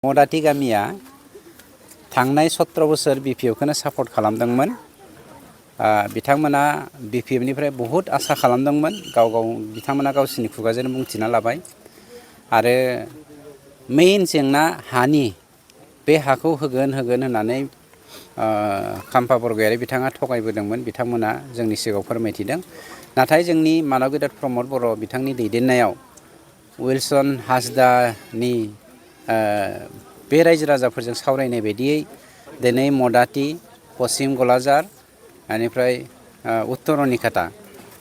मदाति गामिया थांनाय 17 बोसोर बिपिएफखौनो सापर्ट खालामदोंमोन। बिथांमोना बिपिएफनिफ्राय बहुत आसा खालामदोंमोन। बिथांमोना गावसिनि खुगाजों बुंथिना लाबाय आरो मेइन जेंना हानि बे हाखौ होगोन होननानै खाम्फा बरगयारि बिथाङा थगायबोदोंमोन। बिथांमोना जोंनि सिगाङाव फोरमायथिदों। नाथाय जोंनि मानव गेदेर प्रमद बर' बिथांनि दैदेननायाव विल्सन हासदानि बे रायजो राजाफोरजों सावरायनाय बायदियै दिनै मदाति, पश्चिम गलाजार, बेनिफ्राय उत्तर अनिकाता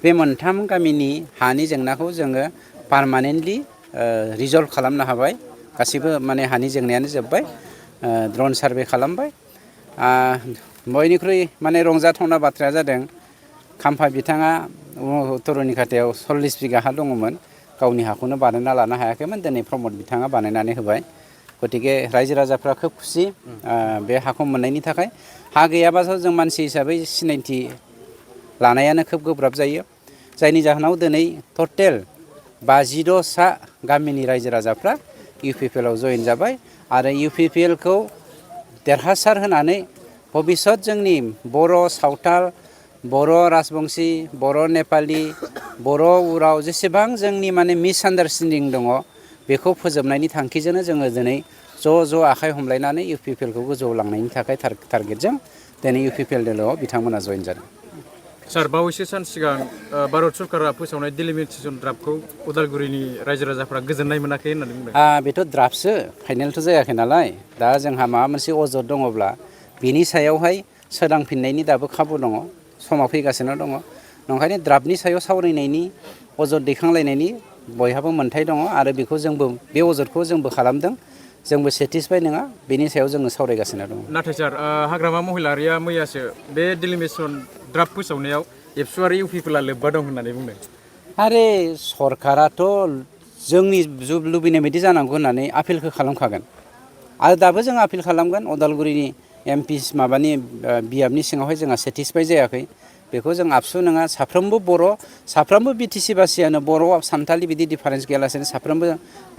बे मोनथाम गामिनि हानि जेंनाखौ जोङो पारमानेन्टलि रिजल्भ खालामनो हाबाय। गासिबो माने हानि जेंनायानो जोब्बाय। ड्रन सार्भे खालामबाय। बयनिख्रुइ माने रंजाथावना बाथ्राया जादों खाम्फा बिथाङा उत्तर अनिकातायाव 40 बिगा हा दङमोन। गावनि हाखौनो बानायना लानो हायाखैमोन। दिनै प्रमद बिथाङा बानायनानै होबाय। गतिके रायजो राजाफ्रा खोब खुसि बे हाखौ मोननायनि थाखाय। हा गैयाबाथ' जों मानसि हिसाबै सिनायथि लानायानो खोब गोब्राब जायो। जायनि जाहोनाव दिनै टटेल 52 गामिनि रायजो राजाफ्रा इउपिपिएलआव जयेन जाबाय आरो इउपिपिएलखौ देरहासार होनानै भबिष्यत जोंनि बर' सावथाल, बर' राजबंशी, बर' नेपालि, बर' उराव जेसेबां जोंनि माने मिसआन्डारस्टेन्डिं दङ बेखौ फोजोबनायनि थांखिजोंनो जोङो दिनै ज' आखाइ हमलायनानै इउपिपिएलखौ गोजौआव लांनायनि थाखाय टारगेटजों दिनै इउपिपिएल दोलोआव बिथांमोना जयेन जादों। सार, बावैसो सान सिगां भारत सरकारा फोसावनाय डिलिमिटेसन ड्राफ्टखौ उदालगुरिनि रायजो राजाफ्रा गोजोननाय मोनाखै होननानै बुंदों। बेथ' ड्राफ्टसो, फाइनेलथ' जायाखै नालाय। दा जोंहा माबा मोनसे अजद दङब्ला बिनि सायावहाय सोदांफिननायनि दाबो खाबु दङ, समा फैगासिनो दङ। नंखायनो ड्राफ्टनि सायाव सावरायनायनि, अजद दैखांलायनायनि बयहाबो मोन्थाय दङ आरो बेखौ जोंबो बे अजदखौ जोंबो खालामदों। जोंबो सेटिसफाइ नङा, बेनि सायाव जोङो सावरायगासिनो दङ। नाथाय सार, हाग्रामा महिलारिया मैयासो बे डिलिमिटेसन ड्राफ्ट फोसावनायाव एबसु आरो इउपिपिएलआ लोब्बा दं होननानै बुंदों। आरे सरकाराथ' जोंनि लुबैनाय बायदि जानांगौ होननानै आपिलखौ खालामखागोन आरो दाबो जों आपिल खालामगोन। उदालगुरिनि एमपि माबानि बियाबनि सिङावहाय जोंहा सेटिसफाइ जायाखै। बेखौ जों आबसु नङा, साफ्रोमबो बर', साफ्रोमबो बिटिसि बासियानो बर' सानथालि बिदि डिफारेन्स गैयालासेनो साफ्रोमबो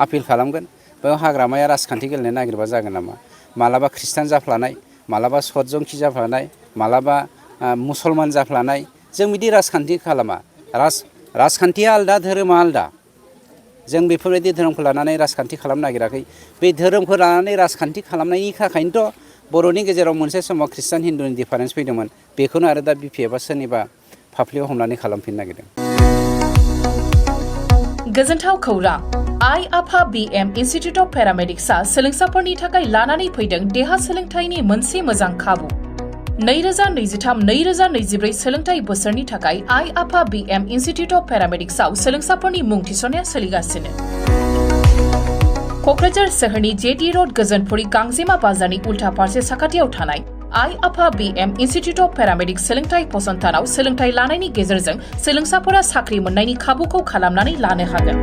आपिल खालामगोन। बेयाव हाग्रामाया राजखान्थि गेलेनो नागिरबा जागोन नामा? मालाबा ख्रिस्टान जाफ्लानाय, मालाबा सतजंखि जाफ्लानाय, मालाबा मुसलमान जाफ्लानाय, जों बिदि राजखान्थि खालामा। राजखान्थिया आलदा, धोरोमा आलदा। जों बेफोरबायदि धोरोमखौ लानानै राजखान्थि खालामनो नागिराखै। बे धोरोमखौ लानानै राजखान्थि खालामनायनि थाखायनोथ' बर'नि गेजेराव मोनसे समाव ख्रिस्टान हिन्दुनि डिफारेन्स फैदोंमोन। बेखौनो आरो दा बिपिएफआ सोरनिबा फाफ्लियाव हमनानै खालामफिननो नागिरदों। गोजोनथाव खौरां। आइ आफा बिएम इन्स्टिट्युट अफ पेरामेडिक्सआ सोलोंसाफोरनि थाखाय लानानै फैदों देहा सोलोंथाइनि मोनसे मोजां खाबु। 2023-2024 सोलोंथाइ बोसोरनि थाखाय आइ आफा बिएम इन्स्टिट्युट अफ पेरामेडिक्सआव सोलोंसाफोरनि मुं थिसननाया सोलिगासिनो। क'क्राझार सोहोरनि जेटी र'ड गोजोनपुरी गांजेमा बाजारनि उल्था फारसे साखाथियाव थानाय आइ आफा बिएम इन्स्टिट्युट अफ पेरामेडिक्स सोलोंथाइ फसंथानाव सोलोंथाइ लानायनि गेजेरजों सोलोंसाफोरा साख्रि मोननायनि खाबुखौ खालामनानै लानो हागोन।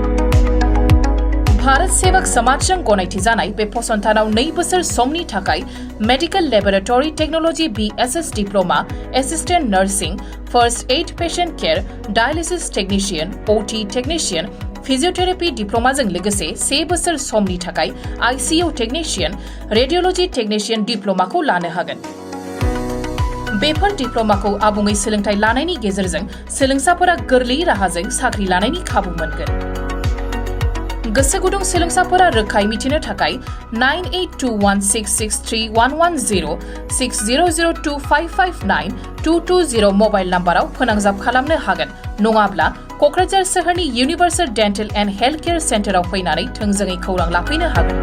भारत सेवक समाजजों गनायथि जानाय बे फसंथानाव 2 बोसोर समनि थाखाय medical laboratory technology BSS diploma, assistant nursing, first aid patient care, dialysis technician, OT technician, physiotherapy डिप्लोमाजों लोगोसे 3 बोसोर समनि थाखाय आईसीयू टेक्निशियन, रेडियोलॉजी टेक्निशियन डिप्लोमाखौ लानो हागोन। बेफोर डिप्लोमाखौ आबुङै सोलोंथाइ लानायनि गेजेरजों सोलोंसाफोरा गोरलै राहाजों साख्रि लानायनि खाबु मोनगोन। गोसो गुदुं सोलोंसाफोरा रोखायै मिथिनो थाखाय 9821663110, 6002559220 मबाइल नाम्बाराव फोनांजाब खालामनो हागोन। नङाब्ला क'क्राझार सोहोरनि universal dental and health care सेन्टाराव फैनानै थोंजोङै खौरां लाफैनो हागोन।